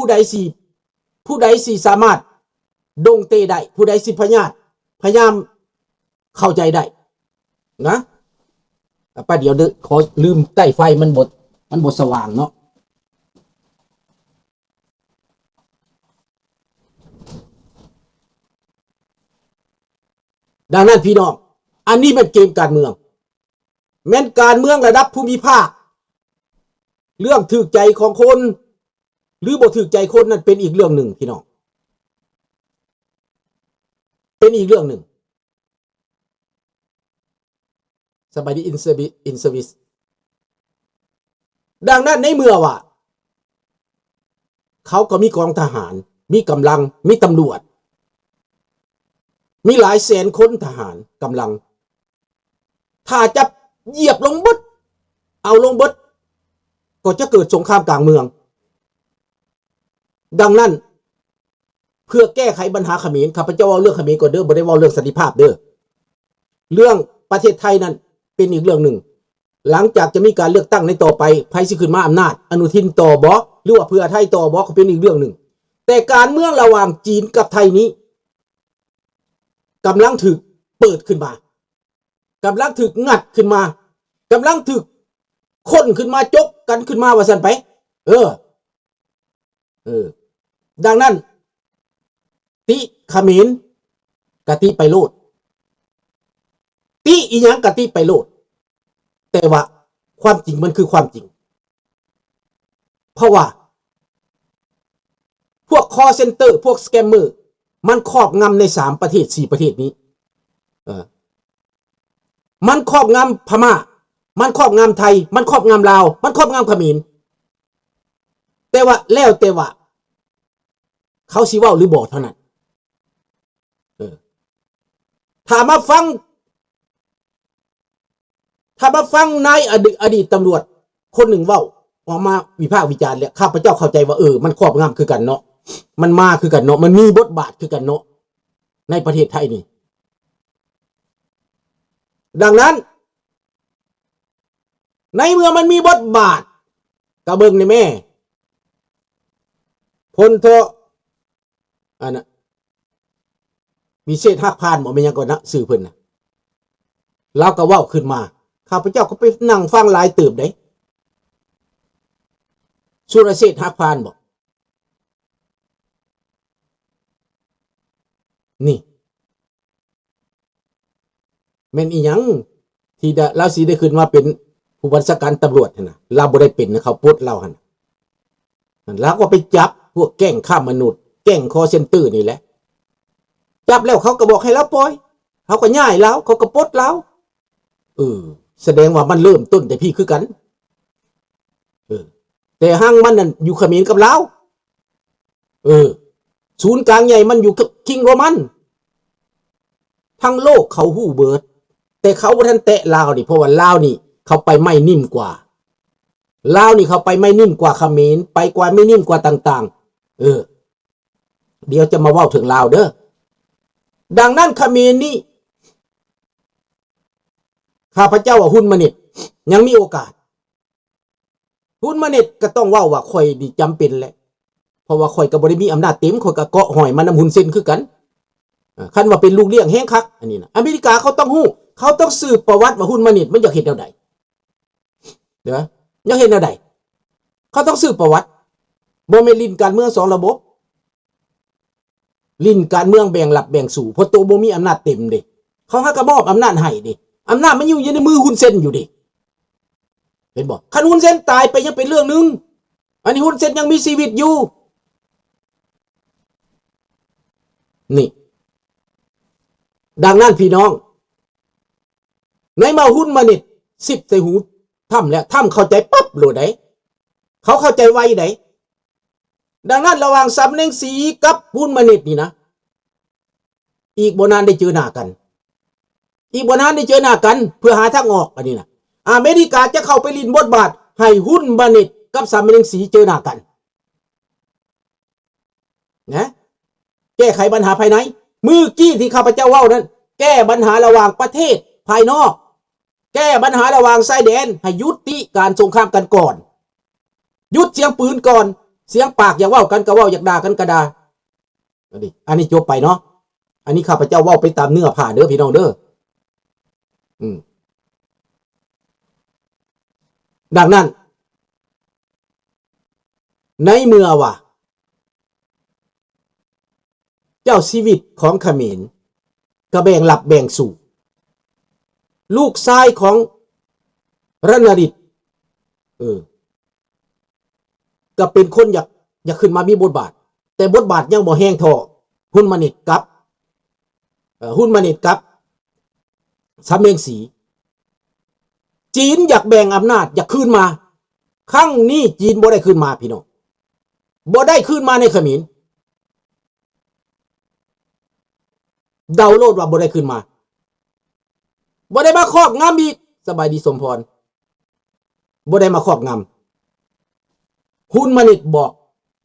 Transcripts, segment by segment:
ຜູ້ໃດຊິ ຜູ້ໃດຊິສາມາດດົງເຕໄດ້ ຜູ້ໃດຊິພະຍາດ ພະຍາຍາມເຂົ້າໃຈໄດ້ນະ. ປະດຽວເດີ ຂໍລືມໄຕ້ໄຟ ມັນບໍ່ ມັນບໍ່ສະຫວ່າງເນາະ. ດັ່ງນັ້ນພີ່ນ້ອງ ອັນນີ້ແມ່ນເກມການເມືອງ ແມ່ນການເມືອງລະດັບພູມິພາກ. ເລື່ອງຖືກໃຈຂອງຄົນ ຫຼືບໍ່ຖືກໃຈຄົນນັ້ນເປັນອີກເລື່ອງໜຶ່ງພີ່ນ້ອງ ເປັນອີກເລື່ອງໜຶ່ງ. ສະບາຍດີ in service in service. ດັ່ງນັ້ນໃນເມື່ອວ່າ ເຂົາກໍມີກອງທະຫານ ມີກຳລັງ ມີຕຳຫຼວດ ມີຫຼາຍແສນຄົນ ທະຫານ ກຳລັງ ຖ້າຈັບຢຽບລົງເບິດ ເອົາລົງເບິດ ກໍຈະເກີດສົງຄາມກາງເມືອງ. ດັ່ງນັ້ນ ເພື່ອແກ້ໄຂບັນຫາຂະເໝນ ຂ້າພະເຈົ້າເວົ້າເລື່ອງຂະເໝນກ່ອນເດີ ບໍ່ໄດ້ເວົ້າເລື່ອງສັນຕິພາບເດີ. ເລື່ອງປະເທດໄທນັ້ນເປັນອີກເລື່ອງໜຶ່ງ. ຫຼັງຈາກຈະມີການເລືອກຕັ້ງໃນຕໍ່ໄປ ໃຜຊິຂຶ້ນມາອຳນາດ ອະນຸທິນຕໍ່ບໍ ຫຼືວ່າເພື່ອໄທຕໍ່ບໍ ກໍເປັນອີກເລື່ອງໜຶ່ງ. ແຕ່ການເມືອງລະຫວ່າງຈີນກັບໄທນີ້ ກຳລັງຖືກເປີດຂຶ້ນມາ ກຳລັງຖືກງັດຂຶ້ນມາ ກຳລັງຖືກຄົ້ນຂຶ້ນມາ ຈົກກັນຂຶ້ນມາວ່າຊັ້ນໄປ. ເອີ ເອີ ດັ່ງນັ້ນ ຕິຂະເໝນກະຕິໄປໂລດ ຕິອີ່ຫຍັງກະຕິໄປໂລດ ແຕ່ວ່າຄວາມຈິງມັນຄືຄວາມຈິງ. ເພາະວ່າພວກຄໍເຊັນເຕີ ພວກສະແກມເມີ ມັນຄອບງຳໃນສາມປະເທດ ສີ່ປະເທດນີ້ ເອີ ມັນຄອບງຳພະມ້າ ມັນຄອບງຳໄທ ມັນຄອບງຳລາວ ມັນຄອບງຳຂະເໝນ. ແຕ່ວ່າ ແລ້ວແຕ່ວ່າເຂົາຊິເວົ້າຫຼືບໍ່ເທົ່ານັ້ນ. ເອີ ຖ້າມາຟັງ ຖ້າມາຟັງນາຍອະດີ ອະດີດຕຳຫຼວດຄົນໜຶ່ງເວົ້າ ອອກມາວິພາກວິຈານແລ້ວ ຂ້າພະເຈົ້າເຂົ້າໃຈວ່າ ເອີ ມັນຄອບງຳຄືກັນເນາະ ມັນມາຄືກັນເນາະ ມັນມີບົດບາດຄືກັນເນາະ ໃນປະເທດໄທນີ້. ດັ່ງນັ້ນ ໃນເມື່ອມັນມີບົດບາດ ກະເບິ່ງແດ່ແມ້ ພົນໂທ ອັນນະ ວິເຊດ ຮັກພານບໍ ແມ່ນຫຍັງກໍນະ ຊື່ເພິ່ນນະ ລາວກໍເວົ້າຂຶ້ນມາ ຂ້າພະເຈົ້າກໍໄປນັ່ງຟັງຫຼາຍເຕີບເດ້ ສຸລະເຊດ ຮັກພານບໍ ນີ້ ແມ່ນອີ່ຫຍັງທີ່ລາວຊິໄດ້ຂຶ້ນມາເປັນຜູ້ບັນຊາການຕຳຫຼວດຫັ້ນນະ ລາວບໍ່ໄດ້ເປັນນະ ເຂົາປົດລາວຫັ້ນນະ ລາວກໍໄປຈັບພວກແກ້ງຄ້າມະນຸດ ແກ້ງຄໍເຊັນເຕີນີ້ແຫຼະ ຈັບແລ້ວເຂົາກໍບອກໃຫ້ລາວປ່ອຍ ເຂົາກໍຍ້າຍລາວ ເຂົາກໍປົດລາວ. ເອີ ສະແດງວ່າມັນເລີ່ມຕົ້ນແຕ່ພີ້ຄືກັນ ເອີ ແຕ່ຮັງມັນນັ້ນຢູ່ຂະເໝນກັບລາວ. ເອີ ສູນກາງໃຫຍ່ມັນຢູ່ King Roman ທັງໂລກເຂົາຮູ້ເບີດ ແຕ່ເຂົາບໍ່ທັນແຕະລາວນີ້ ເພາະວ່າລາວນີ້ເຂົາໄປໄມ້ນິ້ມກວ່າ ລາວນີ້ເຂົາໄປໄມ້ນິ້ມກວ່າຂະເໝນ ໄປກວ່າໄມ້ນິ້ມກວ່າຕ່າງໆ. ເອີ ດຽວຈະມາເວົ້າເຖິງລາວເດີ. ດັ່ງນັ້ນຂະເໝນນີ້ ຂ້າພະເຈົ້າວ່າຮຸນມະນິດຍັງມີໂອກາດ ຮຸນມະນິດກໍຕ້ອງເວົ້າວ່າ ຂ້ອຍນີ້ຈຳເປັນແຫຼະ ເພາະວ່າຂ້ອຍກໍບໍ່ໄດ້ມີອຳນາດເຕັມ ຂ້ອຍກໍເກາະຫ້ອຍມານຳຮຸນເຊັນຄືກັນ. ເອີ ຄັນວ່າເປັນລູກລ້ຽງແຮງຄັກ ອັນນີ້ນະ ອາເມລິກາເຂົາຕ້ອງຮູ້ ເຂົາຕ້ອງສືບປະຫວັດວ່າຮຸນມະນິດມັນຢາກເຮັດແນວໃດ ເດີ ຢາກເຮັດແນວໃດ ເຂົາຕ້ອງສືບປະຫວັດ ບໍ່ແມ່ນຫຼິ້ນການເມືອງສອງລະບົບ. ຫຼິ້ນການເມືອງແບ່ງລັບແບ່ງສູ້ ເພາະໂຕບໍ່ມີອຳນາດເຕັມເດ້ ເຂົາຫາກະມອບອຳນາດໃຫ້ເດ້ ອຳນາດມັນຢູ່ ຢູ່ໃນມືຮຸນເຊັນຢູ່ເດ້ ເຫັນບໍ່? ຄັນຮຸນເຊັນຕາຍໄປຍັງເປັນເລື່ອງໜຶ່ງ ອັນນີ້ຮຸນເຊັນຍັງມີຊີວິດຢູ່ ນີ້. ດັ່ງນັ້ນພີ່ນ້ອງ ໃນເມື່ອຮຸນມະນິດຊິບໃສ່ຫູທຳແລ້ວ ທຳເຂົ້າໃຈປັບໂລດໃດ໋ ເຂົາເຂົ້າໃຈໄວໃດ໋. ດັ່ງນັ້ນລະຫວ່າງສາມແສງສີກັບຮຸນມະນິດນີ້ນະ ອີກບໍ່ນານໄດ້ເຈີໜ້າກັນ ອີກບໍ່ນານໄດ້ເຈີໜ້າກັນ ເພື່ອຫາທາງອອກ ອັນນີ້ນະ ອາເມລິກາຈະເຂົ້າໄປຫຼິ້ນບົດບາດໃຫ້ຮຸນມະນິດກັບສາມແສງສີເຈີໜ້າກັນ ນະ ແກ້ໄຂບັນຫາພາຍໃນ. ມື້ກີ້ທີ່ຂ້າພະເຈົ້າເວົ້ານັ້ນ ແກ້ບັນຫາລະຫວ່າງປະເທດພາຍນອກ ແກ້ບັນຫາລະຫວ່າງຊາຍແດນ ໃຫ້ຍຸຕິການສົງຄາມກັນກ່ອນ ຢຸດສຽງປືນກ່ອນ ສຽງປາກຢາກເວົ້າກັນກໍເວົ້າ ຢາກດ່າກັນກໍດ່າ. ອັນນີ້ ອັນນີ້ຈົບໄປເນາະ. ອັນນີ້ຂ້າພະເຈົ້າເວົ້າໄປຕາມເນື້ອຜ້າເດີພີ່ນ້ອງເດີ. ອືມ ດັ່ງນັ້ນ ໃນເມື່ອວ່າ ເຈົ້າຊີວິດຂອງຂະເໝນກໍແບ່ງຮັບແບ່ງສູ້. ລູກຊາຍຂອງຣະນະລິດ ເອີ ກໍເປັນຄົນຢາກ ຢາກຂຶ້ນມາມີບົດບາດ, ແຕ່ບົດບາດຍັງບໍ່ແຮງທໍ່ຮຸນມານິດກັບ ເອີ ຮຸນມານິດກັບສຳແມງສີ. ຈີນຢາກແບ່ງອຳນາດ ຢາກຄືນມາ. ຄັ້ງນີ້ຈີນບໍ່ໄດ້ຄືນມາພີ່ນ້ອງ, ບໍ່ໄດ້ຄືນມາໃນຂະເໝນ. ເດົາໂລດວ່າບໍ່ໄດ້ຄືນມາ, ບໍ່ໄດ້ມາຄອບງຳອີກ. ສະບາຍດີສົມພອນ, ບໍ່ໄດ້ມາຄອບງຳ. ຮຸນມານິດບອກ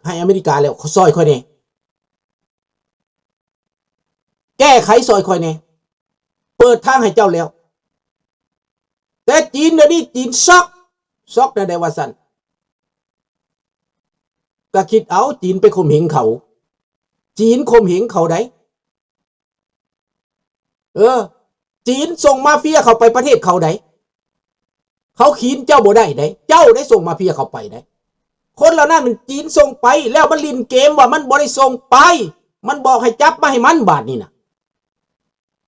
ໃຫ້ອາເມລິກາແລ້ວ, ຊ່ອຍຂ້ອຍແດ່, ແກ້ໄຂຊ່ອຍຂ້ອຍແດ່, ເປີດທາງໃຫ້ເຈົ້າແລ້ວ. ແຕ່ຈີນດຽວນີ້ ຈີນຊັອກ, ຊັອກແນວໃດວ່າຊັ້ນ? ກະຄິດເອົາ, ຈີນໄປຂົ່ມເຫງເຂົາ, ຈີນຂົ່ມເຫງເຂົາໃດ. ເອີ ຈີນສົ່ງມາເຟຍເຂົ້າໄປປະເທດເຂົາໃດ. ເຂົາຂີນເຈົ້າບໍ່ໄດ້ໃດ, ເຈົ້າໄດ້ສົ່ງມາເຟຍເຂົ້າໄປໃດ. ຄົນເຫຼົ່ານັ້ນມັນຈີນສົ່ງໄປ, ແລ້ວມັນຫຼິ້ນເກມວ່າມັນບໍ່ໄດ້ສົ່ງໄປ, ມັນບອກໃຫ້ຈັບມາໃຫ້ມັນ. ບາດນີ້ນະ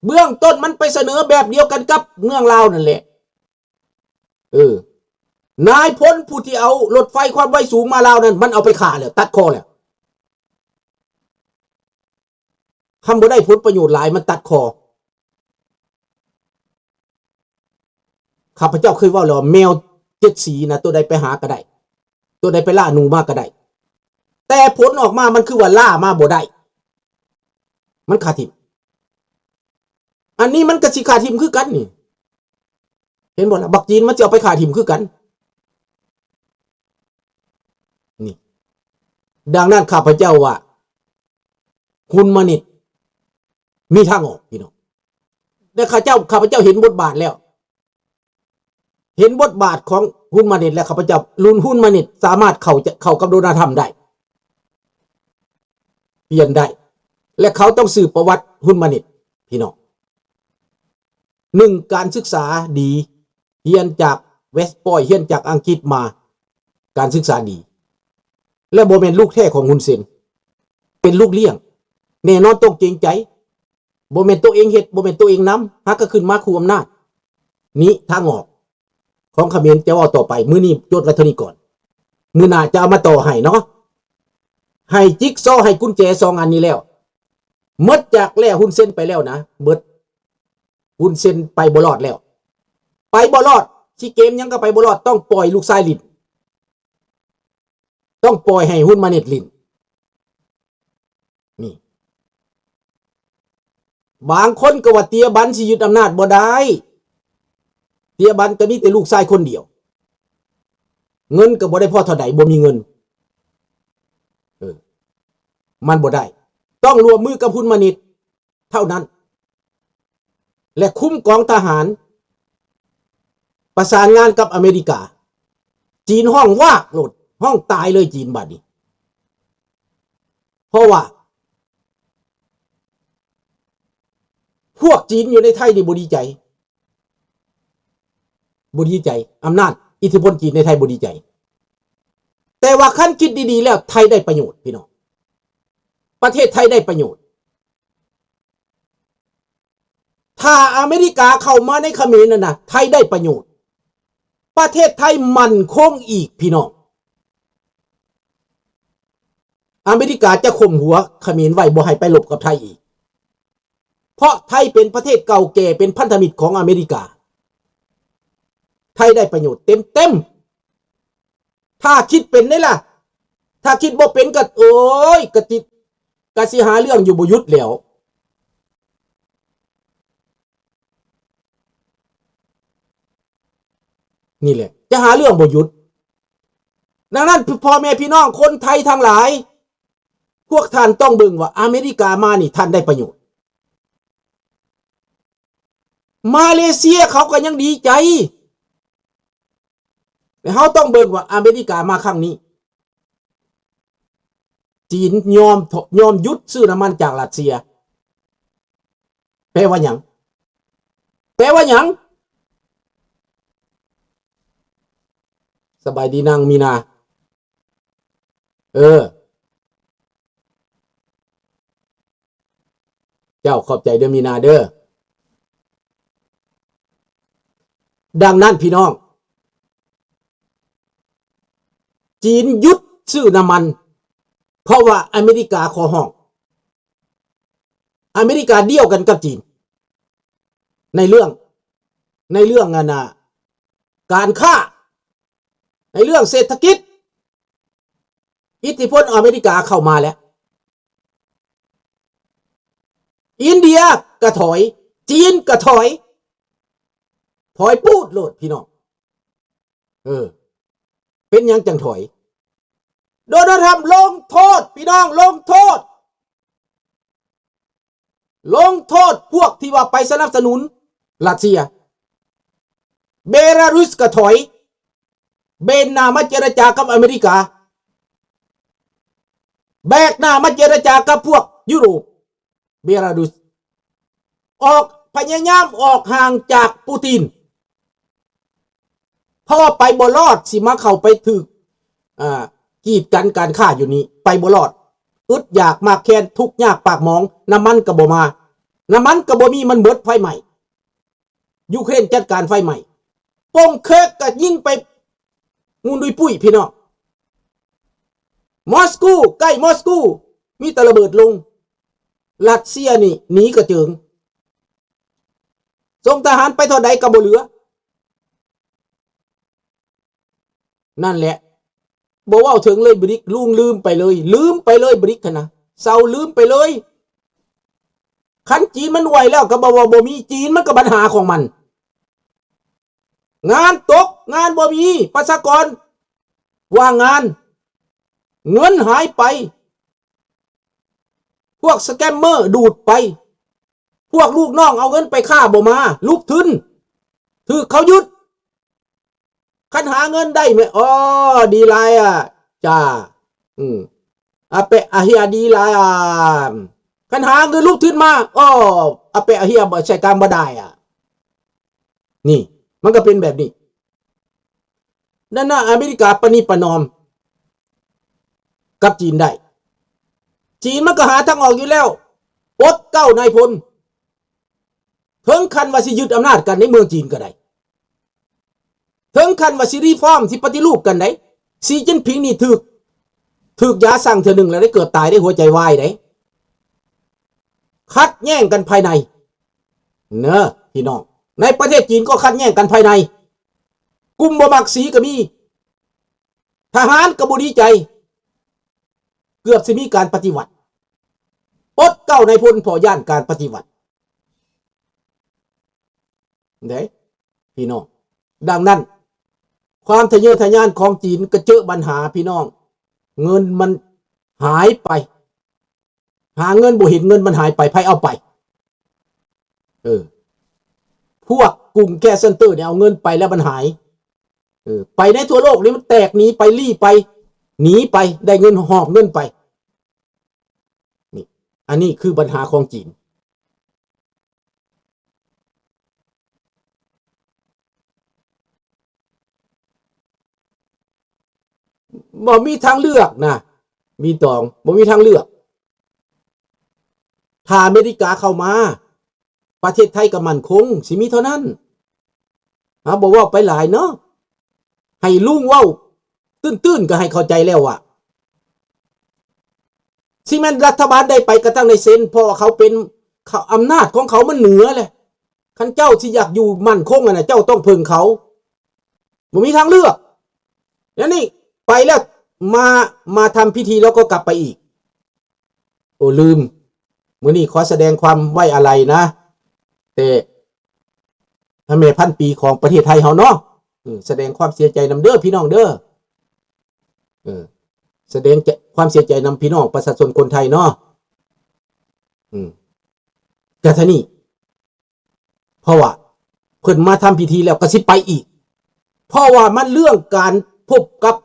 ເບື້ອງຕົ້ນມັນໄປສະເໜີແບບດຽວກັນກັບເມືອງລາວນັ້ນແຫຼະ. ເອີ ນາຍພົນຜູ້ທີ່ເອົາລົດໄຟຄວາມໄວສູງມາລາວນັ້ນ ມັນເອົາໄປຂ້າແລ້ວ, ຕັດຄໍແລ້ວ. ຄັນບໍ່ໄດ້ຜົນປະໂຫຍດຫຼາຍ ມັນຕັດຄໍ. ຂ້າພະເຈົ້າເຄີຍເວົ້າແລ້ວວ່າ ແມວເຈັດສີນະ, ຕົວໃດໄປຫາກໍໄດ້, ຕົວໃດໄປລ່າໜູມາກໍໄດ້, ແຕ່ຜົນອອກມາມັນຄືວ່າລ່າມາບໍ່ໄດ້, ມັນຂ້າຖິ້ມ. ອັນນີ້ມັນກໍຊິຂ້າຖິ້ມຄືກັນນີ້. ເຫັນບໍ່ລະ? ບັກຈີນມັນຊິເອົາໄປຂ້າຖິ້ມຄືກັນນີ້. ດັ່ງນັ້ນ ຂ້າພະເຈົ້າວ່າ ຮຸນມານິດມີທາງອອກ ພີ່ນ້ອງ. ແຕ່ຂ້າເຈົ້າ, ຂ້າພະເຈົ້າເຫັນບົດບາດແລ້ວ, ເຫັນບົດບາດຂອງຮຸນມານິດແລ້ວ, ຂ້າພະເຈົ້າລຸ້ນຮຸນມານິດສາມາດເຂົ້າ, ເຂົ້າກັບໂດນັລທຳໄດ້, ປ່ຽນໄດ້ ແລະ ເຂົາຕ້ອງສືບປະຫວັດຮຸນມານິດ ພີ່ນ້ອງ. ໜຶ່ງ ການສຶກສາດີ, ຮຽນຈາກເວສປອຍ, ຮຽນຈາກອັງກິດມາ, ການສຶກສາດີ ແລະ ບໍ່ແມ່ນລູກແທ້ຂອງຮຸນເຊັນ, ເປັນລູກລ້ຽງ, ແນ່ນອນຕ້ອງເກງໃຈ, ບໍ່ແມ່ນໂຕເອງເຮັດ, ບໍ່ແມ່ນໂຕເອງນຳ, ຫາກໍຂຶ້ນມາຄູ່ອຳນາດ. ນີ້ທາງອອກຂອງຂະເໝນຈະເວົ້າຕໍ່ໄປ, ມື້ນີ້ຈົດໄວ້ເທົ່ານີ້ກ່ອນ, ມື້ໜ້າຈະເອົາມາຕໍ່ໃຫ້ເນາະ. ໃຫ້ຈິກຊໍ, ໃຫ້ກຸນແຈສອງອັນນີ້ແລ້ວ, ໝົດຈາກແລ້ວຮຸນເຊັນໄປແລ້ວນະ, ເບິດ. ຮຸນເຊັນໄປບໍ່ລອດແລ້ວ, ໄປບໍ່ລອດ, ຊິເກມຫຍັງກໍໄປບໍ່ລອດ, ຕ້ອງປ່ອຍລູກຊາຍຫຼິ້ນ, ຕ້ອງປ່ອຍໃຫ້ຮຸນມານິດຫຼິ້ນ. ນີ້ ບາງຄົນກໍວ່າເຕຍບັນຊິຍຶດອຳນາດບໍ່ໄດ້, ເຕຍບັນກໍມີແຕ່ລູກຊາຍຄົນດຽວ, ເງິນກໍບໍ່ໄດ້ພໍເທົ່າໃດ, ບໍ່ມີເງິນ. ເອີ ມັນບໍ່ໄດ້, ຕ້ອງຮ່ວມມືກັບຮຸນມານິດເທົ່ານັ້ນ ແລະ ຄຸ້ມກອງທະຫານ, ປະສານງານກັບອາເມລິກາ. ຈີນຮ້ອງວາກໂລດ, ຮ້ອງຕາຍເລີຍຈີນບາດນີ້. ເພາະວ່າພວກຈີນຢູ່ໃນໄທນີ້ບໍ່ດີໃຈ, ບໍ່ດີໃຈ, ອຳນາດອິດທິພົນຈີນໃນໄທບໍ່ດີໃຈ. ແຕ່ວ່າຄັນຄິດດີໆແລ້ວ ໄທໄດ້ປະໂຫຍດ ພີ່ນ້ອງ, ປະເທດໄທໄດ້ປະໂຫຍດ. ຖ້າອາເມລິກາເຂົ້າມາໃນຂະເໝນນັ້ນນະ, ໄທໄດ້ປະໂຫຍດ, ປະເທດໄທໝັ້ນຄົງອີກ ພີ່ນ້ອງ. ອາເມລິກາຈະຂົ່ມຫົວຂະເໝນໄວ້ ບໍ່ໃຫ້ໄປລົບກັບໄທອີກ, ເພາະໄທເປັນປະເທດເກົ່າແກ່ ເປັນພັນທະມິດຂອງອາເມລິກາ. ໄທໄດ້ປະໂຫຍດເຕັມໆ. ຖ້າຄິດເປັນເດ້ລະ, ຖ້າຄິດບໍ່ເປັນກໍ ໂອ້ຍ ກະຕິ ກະຊິຫາເລື່ອງຢູ່ບໍ່ຢຸດແລ້ວ. ນີ້ແຫຼະ ຈະຫາເລື່ອງບໍ່ຢຸດ. ດັ່ງນັ້ນ ພໍ່ແມ່ພີ່ນ້ອງຄົນໄທທັງຫຼາຍ, ພວກທ່ານຕ້ອງເບິ່ງວ່າອາເມລິກາມານີ້ ທ່ານໄດ້ປະໂຫຍດ. ມາເລເຊຍເຂົາກໍຍັງດີໃຈ. ແລະ ເຮົາຕ້ອງເບິ່ງວ່າອາເມລິກາມາຄັ້ງນີ້ ຈີນຍອມ ຍອມຢຸດຊື້ນ້ຳມັນຈາກຣັດເຊຍ. ແປວ່າຫຍັງ? ແປວ່າຫຍັງ? ສະບາຍດີນາງມີນາ. ເອີ ເຈົ້າ ຂອບໃຈເດີມີນາເດີ. ດັ່ງນັ້ນພີ່ນ້ອງ, ຈີນຢຸດຊື້ນ້ຳມັນ ເພາະວ່າອາເມລິກາຂໍຮ້ອງ. ອາເມລິກາດຽວກັນກັບຈີນ ໃນເລື່ອງ ໃນເລື່ອງອັນນ່າ ການຄ້າ, ໃນເລື່ອງເສດຖະກິດ. ອິດທິພົນອາເມລິກາເຂົ້າມາແລ້ວ. ອິນເດຍກໍຖອຍ, ຈີນກໍຖອຍ, ຖອຍປູດໂລດພີ່ນ້ອງ. ເອີ ເປັນຫຍັງຈັ່ງຖອຍ? ໂດນັລ ທຣຳ ລົງໂທດ ພີ່ນ້ອງ, ລົງໂທດ, ລົງໂທດພວກທີ່ວ່າໄປສະໜັບສະໜູນຣັດເຊຍ. ເບລາຣຸສກໍຖອຍ, ເບນໜ້າມາເຈລະຈາກັບອາເມລິກາ, ແບກໜ້າມາເຈລະຈາກັບພວກຢູໂຣບ. ເບລາຣຸສ ອອກ ພະຍາຍາມອອກຫ່າງຈາກປູຕິນ, ເພາະວ່າໄປບໍ່ລອດ, ຊິມາເຂົ້າໄປຖືກ ອ່າ ກີດກັນການຄ້າຢູ່ນີ້ ໄປບໍ່ລອດ, ອຶດຢາກໝາກແຄນ ທຸກຍາກປາກໝອງ, ນ້ຳມັນກໍບໍ່ມາ, ນ້ຳມັນກໍບໍ່ມີ, ມັນໝົດ, ໄຟໄໝ້. ຢູເຄຣນຈັດການໄຟໄໝ້, ປົງເຄກກໍຍິງໄປງຸ່ນດຸຍປຸ້ຍ ພີ່ນ້ອງ. ມອສກູ, ໃກ້ມອສກູ ມີແຕ່ລະເບີດລົງ. ຣັດເຊຍນີ້ໜີກະເຈິງ, ສົ່ງທະຫານໄປເທົ່າໃດກໍບໍ່ເຫຼືອ. ນັ້ນແຫຼະ ບໍ່ເວົ້າເຖິງເລີຍ ບຣິກ ລຸງລືມໄປເລີຍ, ລືມໄປເລີຍ ບຣິກ ຫັ້ນນະ, ເຊົາລືມໄປເລີຍ. ຄັນຈີນມັນໄຫວແລ້ວກໍບໍ່ວ່າບໍ່ມີ, ຈີນມັນກໍບັນຫາຂອງມັນ. ງານຕົກ, ງານບໍ່ມີ, ປະຊາກອນວ່າງງານ, ເງິນຫາຍໄປ, ພວກສະແກມເມີດູດໄປ, ພວກລູກນ້ອງເອົາເງິນໄປຄ້າບໍ່ມາ, ລຸກທຶນຖືກເຂົາຍຶດ. ຄັນຫາເງິນໄດ້ແມ່ນ ອໍ ດີຫຼາຍອາຈາ ອືມ ອາແປະອາເຮຍ ດີຫຼາຍອາ. ຄັນຫາເງິນລຸກທຶນມາ ອໍ ອາແປະອາເຮຍ ບໍ່ໃຊ້ການບໍ່ໄດ້ອາ. ນີ້ ມັນກໍເປັນແບບນີ້. ນັ້ນນະ ອາເມລິກາປະນີປະນອມກັບຈີນໄດ້, ຈີນມັນກໍຫາທາງອອກຢູ່ແລ້ວ, ປົດເກົ້ານາຍພົນ. ເຖິງຂັ້ນວ່າຊິຍຶດອຳນາດກັນໃນເມືອງຈີນກໍໄດ້, ເຖິງຂັ້ນວ່າຊິຣີຟອມ ຊິປະຕິຮູບກັນໄດ້. ສີຈິ້ນຜິງນີ້ຖືກ ຖືກຢາສັ່ງເທື່ອໜຶ່ງແລ້ວໄດ້ ເກືອບຕາຍໄດ້ ຫົວໃຈວາຍໄດ້. ຂັດແຍ່ງກັນພາຍໃນເນີພີ່ນ້ອງ, ໃນປະເທດຈີນກໍຂັດແຍ່ງກັນພາຍໃນ, ກຸ່ມບໍ່ມັກສີກໍມີ, ທະຫານກໍບໍ່ດີໃຈ, ເກືອບຊິມີການປະຕິວັດ, ປົດເກົ້ານາຍພົນ ເພາະຢ້ານການປະຕິວັດເດ້ພີ່ນ້ອງ. ດັ່ງນັ້ນ ຄວາມທະເຍີທະຍານຂອງຈີນກໍເຈີບັນຫາພີ່ນ້ອງ, ເງິນມັນຫາຍໄປ, ຫາເງິນບໍ່ເຫັນ, ເງິນມັນຫາຍໄປ, ໃຜເອົາໄປ? ເອີ ພວກກຸ່ມແຄຊັນເຕີນີ້ເອົາເງິນໄປແລ້ວມັນຫາຍ. ເອີ ໄປໃນທົ່ວໂລກນີ້ ມັນແຕກໜີໄປ, ລີ້ໄປ, ໜີໄປ, ໄດ້ເງິນ, ຫອບເງິນໄປ. ນີ້ ອັນນີ້ຄືບັນຫາຂອງຈີນ. ບໍ່ມີທາງເລືອກນະ ມີຕອງ, ບໍ່ມີທາງເລືອກ. ຖ້າອາເມລິກາເຂົ້າມາ, ປະເທດໄທກໍໝັ້ນຄົງ, ຊິມີເທົ່ານັ້ນ. ເຮົາບໍ່ເວົ້າໄປຫຼາຍເນາະ, ໃຫ້ລຸງເວົ້າຕື້ນໆ ກໍໃຫ້ເຂົ້າໃຈແລ້ວວ່າ ຊິແມ່ນລັດຖະບານໃດໄປກໍຕ້ອງໄດ້ເຊັນ, ເພາະວ່າເຂົາເປັນ, ເຂົາ, ອຳນາດຂອງເຂົາມັນເໜືອແຫຼະ. ຄັນເຈົ້າຊິຢາກຢູ່ໝັ້ນຄົງຫັ້ນນະ, ເຈົ້າຕ້ອງເພິ່ງເຂົາ, ບໍ່ມີທາງເລືອກ. ແລ້ວນີ້ໄປແລ້ວ, ມາ, ມາທຳພິທີແລ້ວກໍກັບໄປອີກ. ໂອ້ ລືມ, ມື້ນີ້ຂໍສະແດງຄວາມໄວ້ອາໄລນະ ແຕ່ພະແມ່ພັນປີຂອງປະເທດໄທເຮົາເນາະ. ເອີ ສະແດງຄວາມເສຍໃຈນຳເດີພີ່ນ້ອງເດີ. ເອີ ສະແດງຄວາມເສຍໃຈນຳພີ່ນ້ອງປະຊາຊົນຄົນໄທເນາະ. ອືມ ກະເທົ່ານີ້. ເພາະວ່າເພິ່ນມາທຳພິທີແລ້ວກໍຊິໄປອີກ, ເພາະວ່າມັນເລື່ອງການພົບກັບ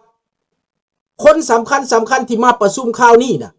ຄົນສຳຄັນສຳຄັນທີ່ມາປະຊຸມຄາວນີ້ນະ